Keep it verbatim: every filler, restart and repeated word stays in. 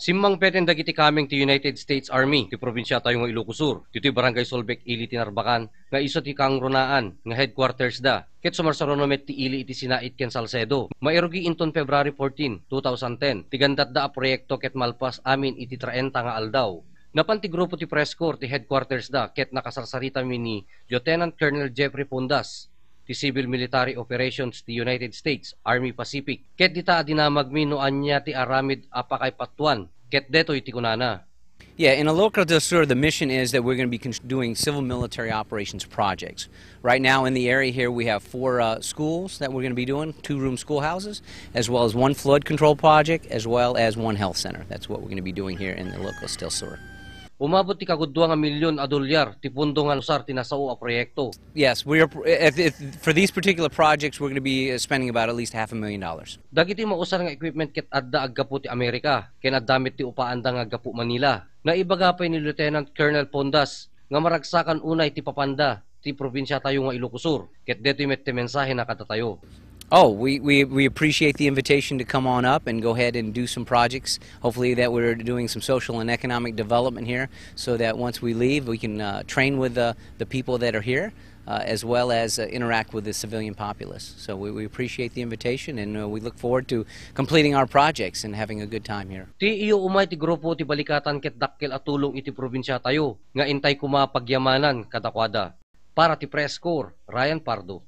Simmangpeten dagiti kameng ti United States Army ti probinsiatayo nga Ilocos Sur, ditoy Barangay Solbec, ili ti Narbacan, nga isu ti kangrunaan nga headquarters da, ket sumarsaruno met ti ili iti Sinait ken Salcedo. Mairugi inton February fourteen, two thousand ten, ti gandatda a proyekto ket malpas amin iti treinta nga aldaw. Napan ti grupo ti press corps ti headquarters da ket nakasarsarita mi ni Lieutenant Colonel Jeffrey Pondas, ti Civil Military Operations ti United States Army Pacific. Ket dita a dinamagmi no ania ti aramid a pakaipattuan, ket detoy ti kunana. Yeah, in Ilocos del Sur, the mission is that we're going to be con- doing civil military operations projects. Right now in the area here, we have four uh, schools that we're going to be doing, two room schoolhouses, as well as one flood control project, as well as one health center. That's what we're going to be doing here in Ilocos del Sur. Umabot ti kagudua nga milyon a dolyar ti pundo nga nausar ti nasao a proyekto. Yes, we are. If, if, for these particular projects, we're going to be uh, spending about at least half a million dollars. Dagiti mausar nga equipment ket adda aggapu ti Amerika, ken adda met ti upaanda nga aggapu Manila. Naibaga pay ni Lieutenant Colonel Pondas nga maragsakan unay ti papanda ti probinsiatayo nga Ilocos Sur, ket detoy met ti mensahena kadatayo. Oh, we, we, we appreciate the invitation to come on up and go ahead and do some projects. Hopefully that we're doing some social and economic development here so that once we leave, we can uh, train with the, the people that are here uh, as well as uh, interact with the civilian populace. So we, we appreciate the invitation and uh, we look forward to completing our projects and having a good time here. Ti iyo umay ti grupo ti balikatan ket dakkel a tulong iti probinsiatayo nga intay koma pagyamanan kadakuada. Para ti Press Corps, Ryan Pardo.